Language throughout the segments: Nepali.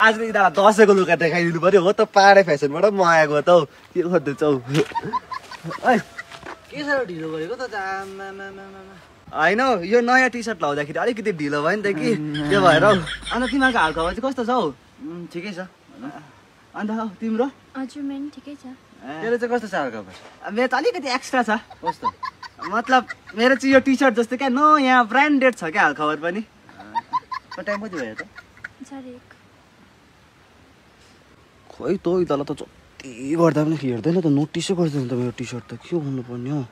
आज यिनीहरूलाई दसैँको लुगा देखाइदिनु पर्यो हो त पाहाडे फेसनबाट मगाएको त हौ के खोज्दैछौ के साह्रो ढिलो गरेको त होइन यो नयाँ टी सर्ट लाउँदाखेरि अलिकति ढिलो भयो नि त कि त्यो भएर हौ अन्त तिमीहरूको हालखबर चाहिँ कस्तो छ हौ ठिकै छ अन्त तिम्रो हजुर मेरो ठिकै छ तेरो चाहिँ कस्तो छ हालखबर मेरो त अलिकति एक्स्ट्रा छ कस्तो मतलब मेरो चाहिँ यो टी सर्ट जस्तो क्या नयाँ ब्रान्डेड छ क्या हालखबर पनि टाइम कति भयो त खोइ तँ तल त जति गर्दा पनि हेर्दैन त नोटिसै गर्दैन त मेरो टी सर्ट त के हुनुपर्ने हो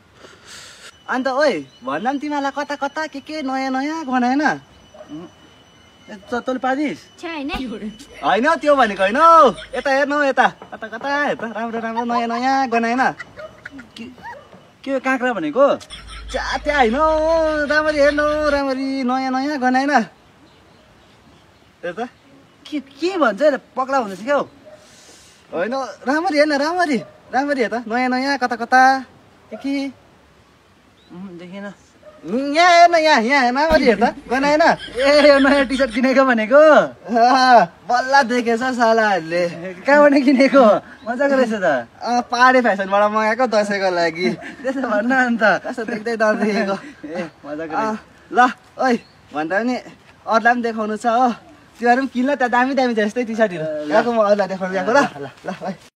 अन्त ओइ भन्दा पनि तिमीहरूलाई कता कता के नयाँ नयाँ गनाएन तैँले पादिस् होइन त्यो भनेको होइन हौ यता हेर्नु यता कता कता हेर्दा राम्रो राम्रो नयाँ नयाँ गनाएन के काँक्रा भनेको त्यहाँ होइन राम्ररी हेर्नु राम्ररी नयाँ नयाँ गनाएन यता के भन्छ पक्ला हुँदैछ क्या हौ होइन राम्ररी हेर्न राम्ररी राम्ररी हेर त नयाँ नयाँ कता कता के देखिन यहाँ हेर्न यहाँ राम्ररी हेर त गनाएन ए यो नयाँ टी सर्ट किनेको भनेको बल्ल देखेछ सालाहरूले कहाँबाट किनेको मजाको रहेछ त पाहाडे फेसनबाट मगाएको दसैँको लागि त्यसो भन्न अन्त कस्तो देख्दै नदेखेको मजाको ल ओइ भन्दा पनि अरूलाई पनि देखाउनु छ हो तिमीहरू पनि किन ल त्यहाँ दामी दामी छ यस्तै टी सर्टहरू गएको म अरूलाई देखाउनु गएको ल ल